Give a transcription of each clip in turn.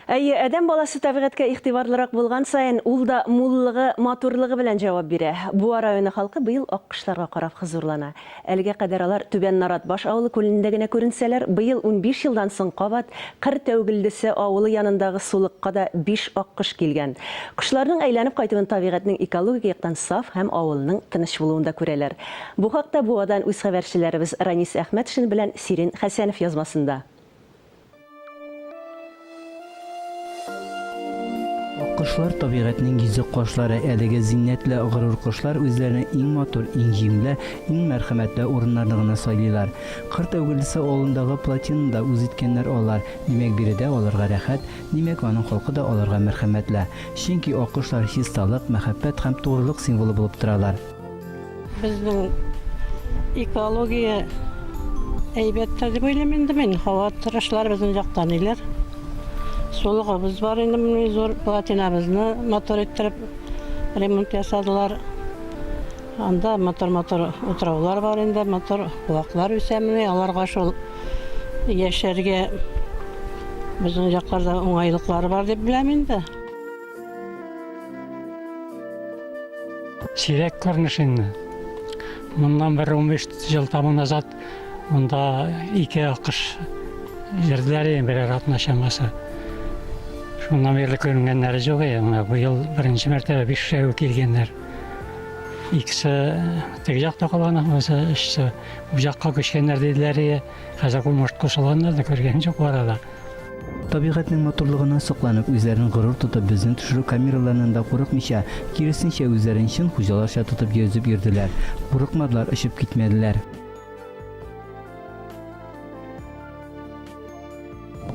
Әйе, адәм баласы табигатькә игътибарлырак булган саен, ул да муллыгы, матурлыгы белән җавап бирә. Буа районы халкы быел аккошларга карап хозурлана. Әлегә кадәр алар Түбән Наратбаш авылы күлендә генә күренсәләр, быел 15 елдан соң кабат Кыр Тәүгелдесе авылы янындагы сулыкка да биш аккош килгән. Кошларның әйләнеп кайтуын табигатьнең экологик яктан саф һәм авылның тыныч булуында күрәләр. Бу хакта Буадан үз хәбәрчеләребез Ранис Әхмәтшин белән Сирин Хәсәнов язмасында. Кошлар табигатьнең йөзек кашлары. Әлеге зиннәтле, горур кошлар үзләренә иң матур, иң җимле, иң мәрхәмәтле урыннарны гына сайлыйлар. Кыр Тәүгелдесе авылындагы плотинаны да үз иткәннәр алар. Димәк, биредә аларга рәхәт, димәк, аның халкы да аларга мәрхәмәтле. Чөнки аккошлар чисталык, мәхәббәт һәм тугрылык символы булып торалар. Безнең экология әйбәттер дип уйлыйм инде мин. Һава торышлары безнең якта ниләр. Сулыгыбыз бар инде мондый зур плотинабызны матур иттереп ремонт ясадылар. Анда матур-матур утраулар бар инде, матур куаклар үсә менә. Аларга шул яшәргә безнең якларда уңайлыклары бар дип беләм инде. Сирәк күренеш инде. Моннан бер 15 ел тому назад монда ике акыш йөрделәр инде берәр атна чамасы. Шуннан бирле күренгәннәре юк иде. Менә быел беренче мәртәбә бишәү килгәннәр. Икесе теге якта калган, анысы өчесе бу якка күчкәннәр диделәр иде. Хәзер может кушылганнар да күргән юк бу арада. Табигатьнең матурлыгына сокланып, үзләрен горур тотып, безнең төшерү камераларыннан да курыкмыйча, киресенчә, үзләрен чын хуҗаларча тотып йөзеп йөрделәр. Курыкмадылар, очып китмәделәр.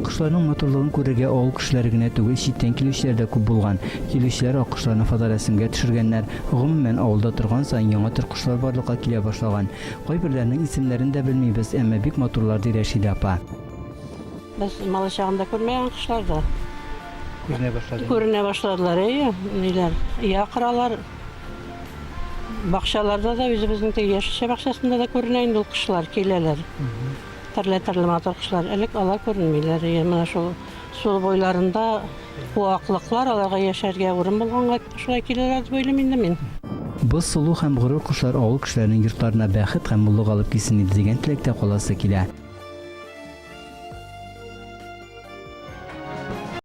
Кошларның матурлыгын күрергә авыл кешеләре генә түгел, читтән килүчеләр дә күп булган. Килүчеләр аккошларны фоторәсемгә төшергәннәр. Гомумән, авылда торган саен яңа төр кошлар барлыкка килә башлаган. Кайберләренең исемнәрен дә белмибез, әмма бик матурлар, ди Рәшидә апа. Без малай чагында күрмәгән кошлар да. Күренә башлады. Күренә башладылар, әйе, ниләр, оя коралар. Бакчаларда да, үзебезнең теге яшелчә бакчасында да күренә инде ул кошлар, киләләр. Төрле-төрле матур кошлар. Элек алар күренмиләр. Әйе, менә шул су буйларында куаклыклар, аларга яшәргә урын булганга шулай киләләр дип уйлыйм инде мин. Боз сылу һәм горур кошлар авыл кешеләренең йортларына бәхет һәм муллык алып килсен иде дигән теләктә каласы килә.